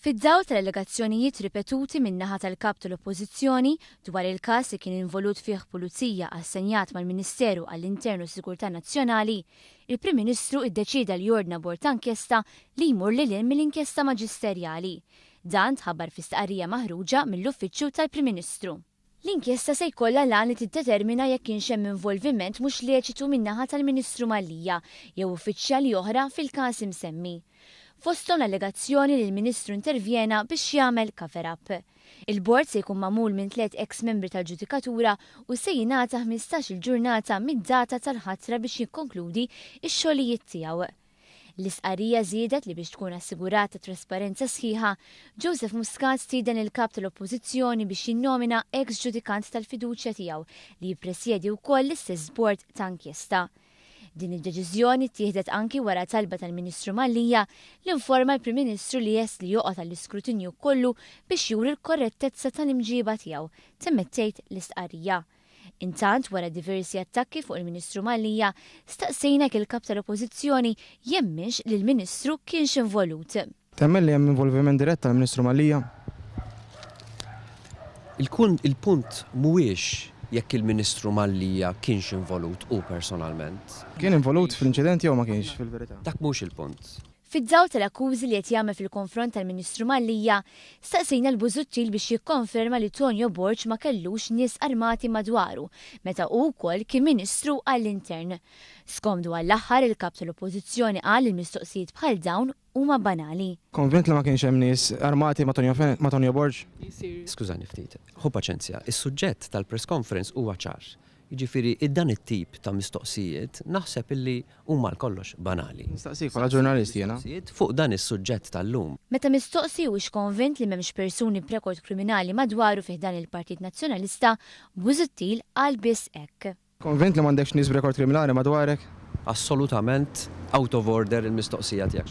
Fid-dawl tal-allegazzjonijiet ripetuti min-naħa tal-Kap tal-Oppożizzjoni dwar il-każ li kien involut fih pulizija assenjat mal-Ministeru għall-Intern u s-Sigurtà Nazzjonali, il-Prim Ministru iddeċieda li jordna bord ta' inkjesta li jmur lil hinn mill-inkjesta maġisterjali. Dan tħabbar fi stqarrija maħruġa mill-Uffiċċju tal-Prim Ministru. L-inkjesta se jkollha l-għan li tiddetermina jekk kienx hemm involviment mhux leċitu min-naħa tal-Ministru Mallia jew uffiċjali oħra fil-każ imsemmi. Fosthom l-allegazzjoni li l-Ministru intervjena biex jagħmel cover-up. Il-bord se jkun magħmul minn tliet eks membri tal-ġudikatura u se jingħata 15-il ġurnata mid-data tal-ħatra biex jikkonkludi x-xogħlijiet tiegħu. L-istqarrija żiedet li biex tkun assigurata trasparenza sħiħa, Joseph Muscat stieden lill-Kap tal-Oppożizzjoni biex jinnomina eks ġudikant tal-fiduċja tiegħu li jippresjedi wkoll l-istess bord ta' inkjesta. Din id-deċiżjoni ttieħdet anki wara talba tal-Ministru Mallia li nforma l-Prim Ministru li lest li joqgħod għall-iskrutinju kollu biex juri l-korrettezza tal-imġiba tiegħu, temmet tgħid l-istqarrija. Intant, wara diversi attakki fuq il-Ministru Mallia, staqsejna jekk il-Kap tal-Oppożizzjoni jemminx li l-Ministru kienx involut. Temmen li hemm involviment dirett tal-Ministru Mallia? Il-punt mhuwiex jekk il-Ministru Mallia kienx involut hu personalment. Kien involut fl-inċident jew ma kienx fil-verità? Dak mhux il-punt. Fid-dawl tal-akkużi li qed jagħmel fil-konfront tal-Ministru Mallia, staqsejna 'l Busuttil biex jikkonferma li Tonio Borg ma kellux nies armati madwaru meta hu wkoll kien Ministru għall-Intern. Skomdu għall-aħħar, il-Kap tal-Oppożizzjoni qal li l-mistoqsijiet bħal dawn huma banali. Konvint li ma kienx hemm nies armati ma' Tonio Borg? Skużani ftit. Ħu paċenzja, is-suġġett tal-press conference huwa ċar. Jiġifieri dan it-tip ta' mistoqsijiet naħseb illi huma għal kollox banali. Nistaqsik bħala ġurnalist jiena. Mistoqsijiet fuq dan is-suġġett tal-lum. Meta mistoqsi huwiex konvint li m'hemmx persuni b'rekord kriminali madwaru fi ħdan il-Partit Nazzjonalista, Busuttil qal biss hekk. Konvint li m'għandekx nies b'rekord kriminali madwarek? Assolutament out of order il-mistoqsija tiegħek.